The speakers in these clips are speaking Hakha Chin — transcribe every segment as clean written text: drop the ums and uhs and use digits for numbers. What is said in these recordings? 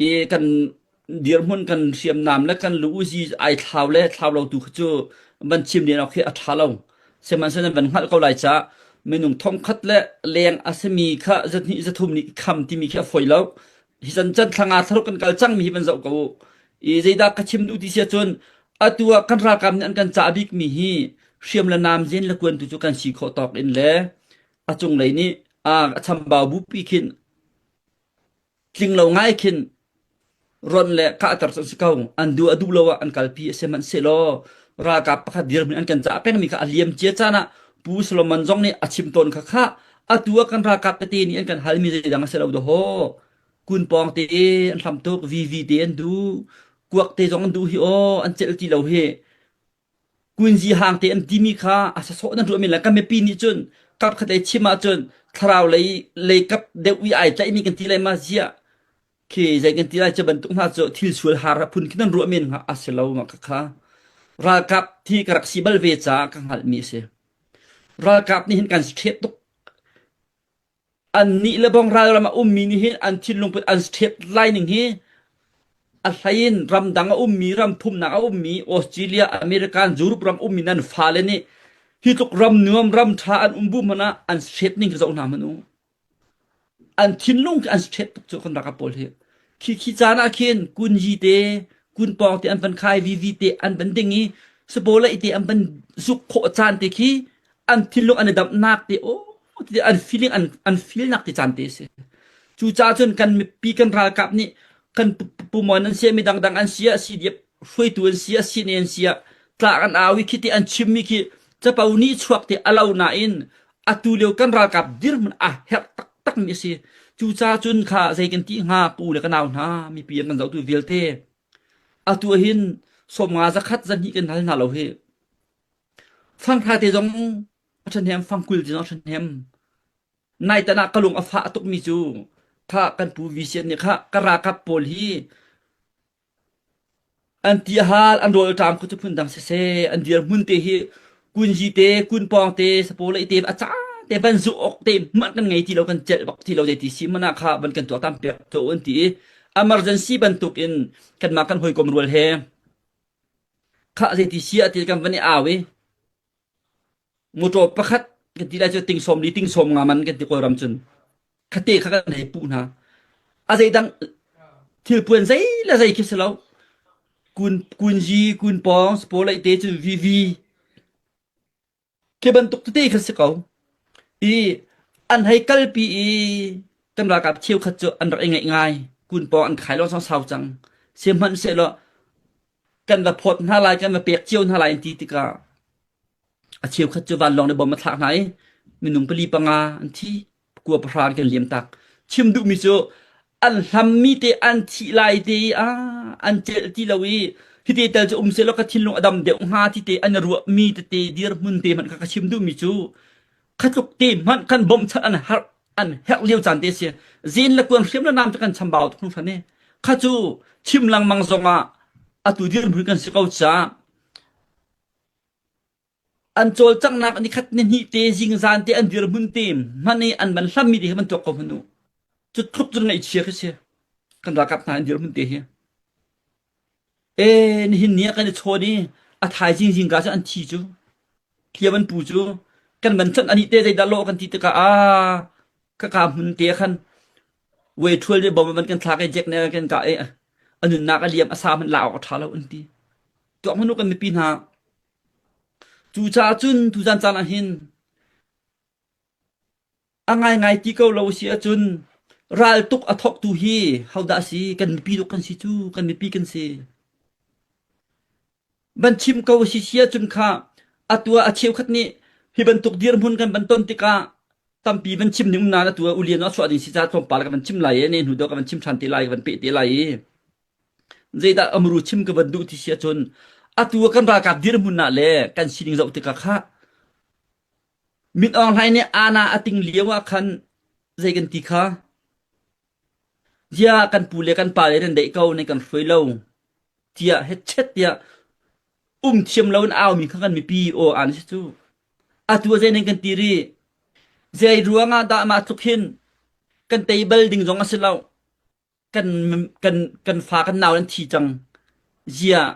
I kan dirhmun kan hriamnam le kan lu-uzi ai thlau le thlau lo tu kha cu van chim len awk hi a ṭha lo. Sihmanhsehlaw nan van hngalh ko lai caah minung thongkhat le leng a simi kha zahnih zathum nih kham timi khi a fawi lo. Hi chan chan thla nga thlaruk kan kal cangmi hi van zoh ko u. I zeidah ka chim duh ti si ahcun atu ah kan ralkap nih an kan cah bikmi hi hriam le nam zen le kuan tu cu kan si khawh tawk in le a cunglei nih a chambau bupi khin tling lo ngai khin ronh le kahter cu an si ko. An duh a duh lo ah an kalpi a si hmanhsehlaw ralkap pakhat dirhmun an kan cah pengmi kha a liam cia caan ah Pu Solomon zong nih a chim tawn kha khah atu ah kan ralkap tete nih an kan halmi zeidang a si lo dahawh. Kun pawng te an hlam tuk, VV te an duh, kuak te zong an duh hi aw an celh ti lo hi. Kunzi hang te an timi kha a sasawh nan ruahmi le kan mipi nih cun kap khat lei chim ahcun thlarau lei lei kap deuh i ai tlaihmi kan ti lai ma ziah khi zei kan ti lai cu bantuk hna cu thil sual har phun khi nan ruah men hnga a si lo ma kha kha ralkap thi ka rak si bal ve caah ka hngalhmi a si ralkap nih hin kan ṭhet tuk Annih le bang ralram a ummi nih hin an thinlungput an ṭhet lai ning hi a hlei in ramdang a ummi ram thumnak a ummi Australia, American, Europe ram ummi nan fale nih hi tluk ram nuam ram ṭha an um bu hmanh ah an ṭhet ning khi zoh hna hmanh u. An thinlung khi an ṭhet tuk cu kan ralkap pawl hi. Khi khi caan ah khin kunyi te, kunpawng te an van khai, vivi te an van ding i sabaw te an van zuk khawh caan te khi an thinlung an i damhnak te aw ti an feeling an an feelnak ti caan te a si. Cucaah cun kan mipi kan ralkap nih kan pumon an si mi dangdang an si ah CDF hruaitu an si ah CNA an si ah tlak an au i khi ti an chimmi khi capo nih chuak te a lo nain atu lio kan ralkap dirhmun a herh taktak mi a si. Cucaah cun kha zei kan ti hnga pu le ka nau hna mipi an kan zohtu vialte atu hin 50 zakhat zahnih kan hal hna lo hi Fanghra te zong a ṭhahnem, fangkul te zong a ṭhahnem. Naitan ah ka lung a fah tukmi cu kha kan pu VCN nih kha ka ralkap pawl hi an ti a hal, an rawl a ṭam kho cu phundang siseh, an dirhmun te hi kunzi te, kunpawng te, sapawlei te a caan te van zuh awk te hmanh kan ngei ti lo, kan celh bak ti lo zei ti si hmanh ah kha van kan tuaktan piak tuah u an ti i emergency bantuk in kanmah kan hawikom rual he Khah zeiti si ah ti kan van i au i motor pakhat kan ti lai cu ting sawm li ting sawm nga man kan ti Kawlram cun khate kha kan hei puh hna. A zeidang thilpuan zei le zei khi si lo. Kun kunzi kun pawng spawlei te cu vivi Khi bantuk tete kha si ko. I an hei kalpi i kan ralkap cheukhat cu an rak i ngaih ngai. Kun pawng an khai lawng sau cang. Sihmanhsehlaw kan va phawt hna lai, kan va pek cio hna lai an ti tikah a cheukhat cu vanlawng nih bom a thlak hna i minung pali panga an thi. Kua pahra an kan liam tak. Chim duhmi cu an hlammi te an thih lai te i ah an celh ti lo i hite tel cu um sehlaw ka thinlung a dam deuh hnga ti te an ruahmi tete dirhmun te hmanh kha ka chim duhmi cu khatluk te hmanh kan bawmhchanh an har an herh lio caan te si zin le kuan hriam le nam cu kan chambau tuk hringhran i kha cu chim lengmang zongah atu dirhmun kan si ko caah An cawlcanghnak nikhat nihnih te zingzan te an dirhmun te hmanh i an van hlammi te hi van tuak ko hmanh u. Cu tluk cun ngaihchia khi si. Kan ralkap hna an dirhmun te hi. E nihin ni ah kan i chawn i a thaizing zingka cu an thi cu. Hliam an pu cu kan van chawnh anih te zeidah lawh kan ti tikah aa ka ka hmun te khan wei ṭhual nih bom van kan thlak i Jack nih kan kah i a nunnak a liam a sa hmanh la awk a ṭha lo an ti. Tuak hmanh u kan mipi hna Cucaah cun tuzan caan ah hin a ngaingai ti ko lo si ahcun raltuk a thawktu hi hodah a si? Kan mipi tuk kan si cu, kan mipi kan si. Van chim ko si si ahcun kha atu ah a cheukhat nih hi bantuk dirhmun kan van ton tikah tampi van chim ning um nain atu ah ulian a chuah ding si caah tlawmpal ka van chim lai i ne hnu deuh ka van chim ṭhan te lai ka van peh te lai i Zeidah amru chim ka van duh ti si ahcun atu ah kan ralkap dirhmun ah le kan sining zoh tikah kha Min Aung Hlaing nih ana a ting lio ah khan zei kan ti kha ziah kan pu le kan pa le nan deih ko nan kan hruai lo tiah hetchet tiah um thiam lo in au mi kha kan mipi aw an si cu atu ah zei nan kan ti rih zei ruangah dah mah tluk hin kan tei bal ding zong a si lo. Kan kan kan fa kan nau an thi cang. Ziah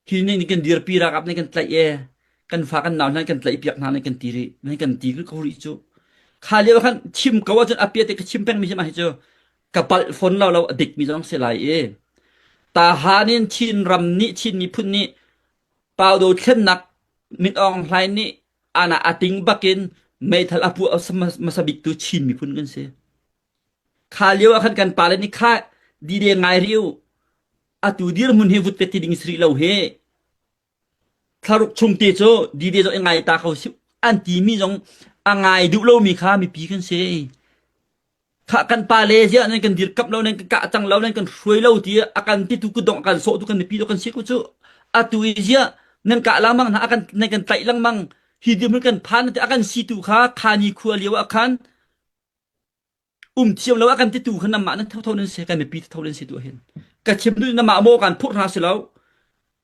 hi nih kan dirpi ralkap nih kan tlaih e kan fa kan nau hna kan tlaih piak hna nih kan ti rih nan kan ti ko rih cu kha lio khan chim ko ahcun a pia te ka chim peng mi hi mah hi cu ka palh fon lo lo a dik mi zong si lai i tahan in Chin ram nih Chin miphun nih Paudo thlennak Min Aung Hlaing nih ana ating bakin meithal a puah hmasa bik tu Chin miphun kan si. Kha lio ah khan kan pale nih kha dide ngai rih u. Atu dirhmun hi vut ka ti ding si rih lo hi. Thlaruk chung te cu dide zong i ngai ta ko si an timi zong a ngai duh lomi kha mipi kan si. Kha kan pale ziah nan kan dirkamh lo nan kan kah cang lo nan kan hruai lo ti a kan titu kutdong a kan sawhtu kan mipi kan si ko cu. Atu i ziah nan kah lengmang hna a kan nan kan tlaih lengmang hi dirhmun kan phan ti a kan situ kha kha ni khua lio ah khan um thiam lo a kan titu kha namah nan thotho nan si kan mipi thotho nan si tu hin ka chim duh namah maw kan phurh hna si lo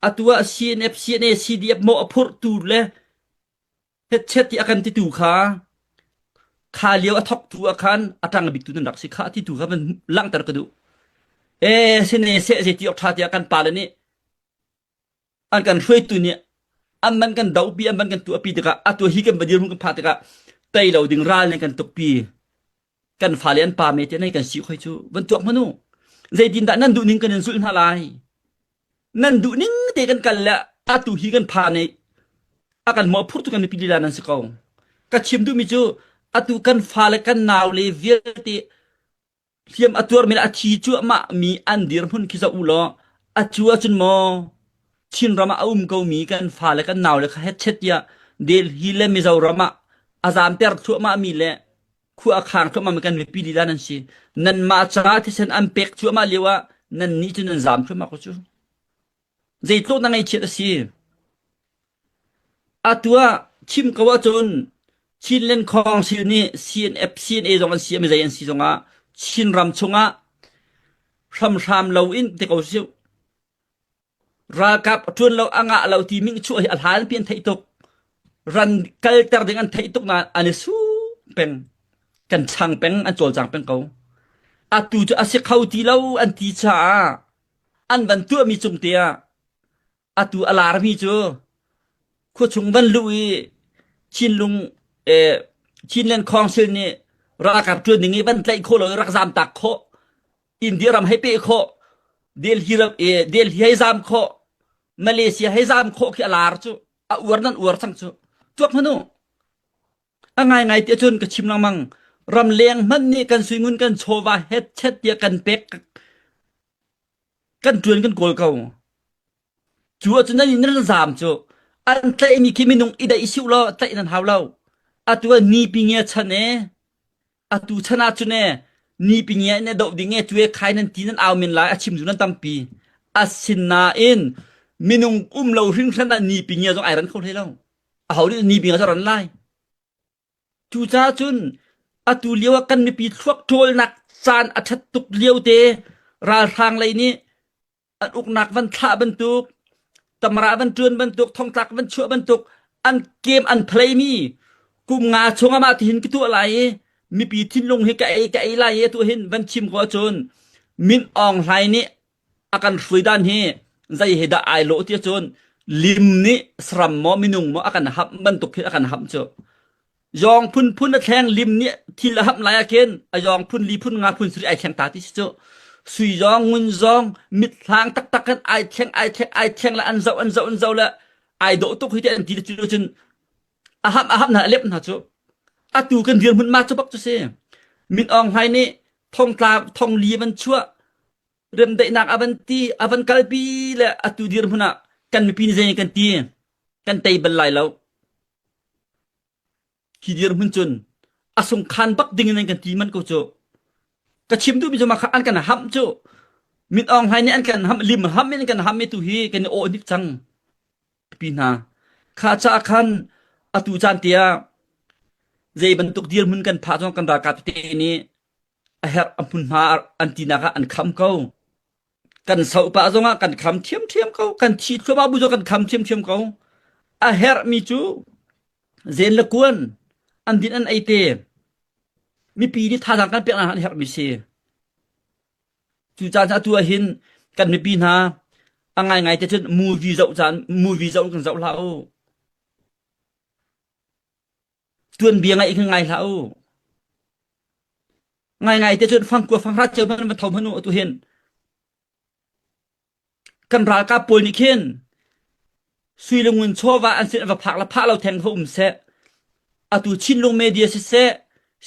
atu ah CNF CNA CDF maw a phurh tu le hetchet ti a kan titu kha kha lio a thok tu ah khan a tang bik tu nan rak si kha ti tu kha van langhter ka duh e sine se ze ti ok tha tiah kan pa le nih an kan hruaitu nih an man kan dohpi an man kan tuahpi tikah atu hi kan va dirhmun kan phak tikah tei lo ding ral nih kan tukpi kan fale an pa me te nei kan si khoi cu van tuak hmanu zeitin dah nan duh ning kan in zulh hna lai nan duh ning te kan kal le atu hi kan pha nei a kan mawh phurtu kan mipi lila nan si ko ka chim duhmi cu atu kan fale kan nau le vialte Hliam a tuarmi le a thi cuahmah mi an dirhmun khi zoh u law a cu ahcun maw Chinram ah a um komi kan fale kan naule kha hetchet tiah Delhi le Mizoram ah a zaamter thluahmah mi le khua a khang thluahmah mi kan mipi lila nan si. Nanmah caah thisen an pek cuahmah lio ah nannih cu nan zaam thluahmah ko cu. Zeitluk na ngaihchiat a si. Atu ah chim ko ahcun Chinland Council nih CNF, CNA zong an si, mizei an si zongah Chinram chungah hramhram lo in ti ko sih. Ralkap ṭuan lo a ngah lo ti ming chuah hi a hlan pi an theih tuk. Ran kalter ding an theih tuk nain an i su peng. Kan chang peng, an cawlcang peng ko. Atu cu a si kho ti lo an ti caah an van tuahmi cung te ah atu a larmi cu khuachung van luh i Chinlung eh, Chinland Council nih ralkap ṭuan ding i van tlaih khawh lo i rak zaam tak khawh India ram hei peh khawh Delhi ram eh, Delhi hei zaam khawh Malaysia hei zaam khawh khi a lar cu a uar nan uar cang cu tuak hmanu A ngaingai ti ahcun ka chim lengmang. Ramleng hmanh nih kan suingun kan chawva hetchet tiah kan pek kan ṭuan kan kawl ko. Cu ahcun nan nan zaam cu an tlaihmi khi minung i daih siu law tlaih nan hau lo. Atu ah ni pi ngia chan e atu chan ahcun e ni pi ngia in a doh ding e cu e khai nan ti nan au men lai a chim zu nan tampi. Asinain minung um lo hringhran ah ni pi ngia zong ai ran kho hlei lo. Aho nih ni bing ah ran lai. Cucaah cun atu lio ah kan mipi thluak ṭawlnak caan a ṭhat tuk lio te ralhrang lei nih an uknak van thlah bantuk, tamara van ṭuan bantuk, thongtlak van chuah bantuk an game an play mi kum nga chung ah mah tihin ka tuah lai i mipi thinlung hi ka ei ka ei lai i atu hin van chim ko ahcun Min Aung Hlaing nih a kan hruai dan hi zei he dah ai lawh ti ahcun lim nih saram maw minung maw a kan hamh bantuk khi a kan hamh cu yawng phunphun a thleng lim nih thil a hamh lai ah khin a yawng phun li phun nga phun suri ai thleng ta ti si cu sui zong ngun zong mit hlang taktak kan ai thleng ai thleng ai thleng le an zoh an zoh an zoh le ai dawh tuk hi te an ti cu cun a hamh a hamh hna a lep hna cu atu kan dirhmun ma cu bak cu si Min Aung Hlaing nih thongtla thongli van chuah remdaihnak a van ti a van kalpi le atu dirhmun ah kan mipi nih zei kan ti kan tei bal lai lo hi dirhmun cun a sungkhan bak ding in kan ti man ko cu ka chim duhmi cu mah kha an kan ham cu Min Aung Hlaing nih an kan ham lim ham in kan ham mi tu hi kan i awh hnik cang pi hna kha ca khan atu caan tiah zei bantuk dirhmun kan phah zong kan ralkap te nih a herh a hmunhma an tinak ah an kham ko. Kan soh pah zongah kan kham ṭhiamṭhiam ko. Kan thi thluahmah bu zong kan kham ṭhiamṭhiam ko. A herhmi cu zen le kuan an din an ei te. Mipi nih thazaang kan pek an herhmi si. Cucaah atu ah hin kan mipi hna a ngaingai te cun movie zoh caan movie zoh kan zoh hlah u. Tuanbia ngaih kan ngai hlah u. Ngaingai te cun fangkua fanghra cio hmanh va tho hmanh u atu hin. Kan ralkap pawl nih khin sui le ngun chawva an sin va phak le phah lo theng kha um seh. Atu Chinlung media siseh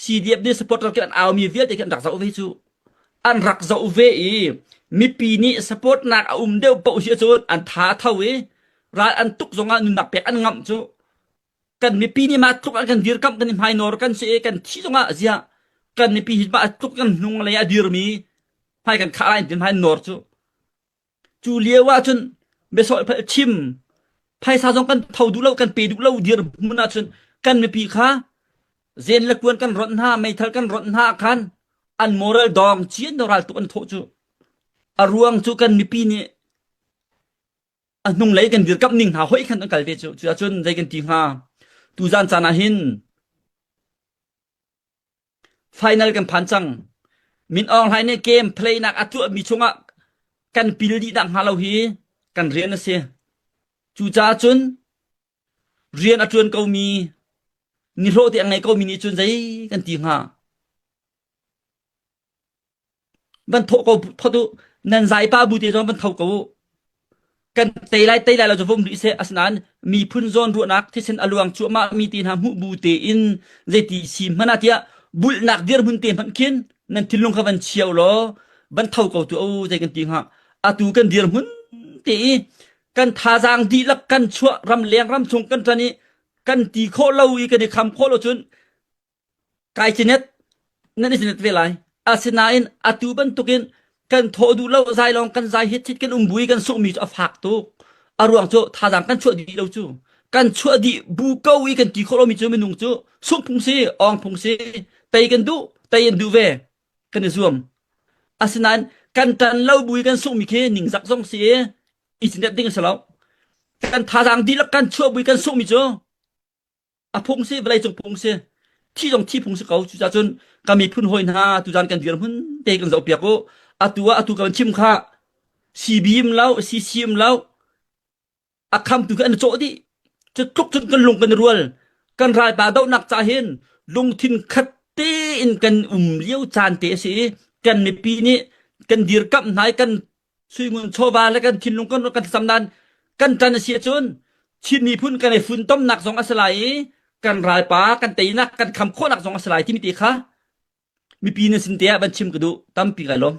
CDF nih supporter khi an aumi vialte khi an rak zoh ve cu. An rak zoh ve i mipi nih support nak a um deuh paoh si ahcun an tha tho i ral an tuk zongah nunnak pek an ngamh cu. Kan mipi nih mah tluk an kan dirkamh kan i hmainawr kan si i kan thi zongah ziah kan mipi hi mah tluk kan hnung lei a dirmi hmai kan khah lai tin hmai nawr cu. Cu lio ahcun biasawh chim phaisa zong kan tho duh lo kan pe duh lo dirhmun ahcun kan mipi kha zen le kuan kan ronh hna meithal kan ronh hna khan an moral dong cian ral tuk an thawh cu a ruang cu kan mipi nih a hnunglei kan dirkamh ning hna hoi khan an kal ve cu cu ahcun zei kan ti hnga tuzan caan ah hin Final kan phan cang. Min Aung Hlaing nih game play nak a tuahmi chungah kan pil dih nak hnga lo hi kan rian a si. Cucaah cun rian a ṭuan komi nihlawh te a ngei komi nih cun zei kan ti hnga? Van thawh ko phot u. Nan zai pa bu te zong van tho ko u. Kan tei lai tei lai lo cu vum rih seh. Asinain miphun zawn ruahnak thisen a luang cuahmah mi te hna hmuh bu tein zeiti si hmanh ah tiah bulhnak dirhmun te hmanh khin nan thinlung kha van chia u law van tho ko tu o zei kan ti hnga. Atu kan dirhmun te i kan thazaang dihlak kan chuah ramleng ramchung kan ṭan i kan ti khawh lo i kan i kham khawh lo cun Kai cinet nan i cinet ve lai. Asinain atu bantukin kan thawh duh lo zai lawng kan zai hit hit kan um bui kan sungmi cu a fak tuk. A ruang cu thazaang kan chuah dih lo cu. Kan chuah dih bu ko i kan ti khawh lomi cu minung cu sungh phung si, awng phung si, tei kan duh, tei an duh ve. Kan i zuam. Asinain kan ṭan lo bu i kan sunghmi khi ningzak zong si i i cinet ding a si lo. Kan thazaang dihlak kan chuah bu i kan sunghmi cu a phung si vawleicung phung si thi zong thi phung si ko cucaah cun ka miphun hawi hna tuzan kan dirhmun te kan zohpiak u atu ah atu kan chim kha CB um lo CC um lo a khamtu khi an cawh dih cu tluk cun kan lung kan i rual kan ralpa dohnak ca hin lungthin khat tein kan um lio caan te a si i kan mipi nih kan dirkamh hna i kan suingun chawva le kan thinlung kan kan thlacam nain kan ṭan a si ahcun Chin miphun kan i funtomnak zong a si lai i kan ralpa kan teinak kan kham khawhnak zong a si lai timi te kha mipi nan sin te ah van chim ka duh tampi kai lawm.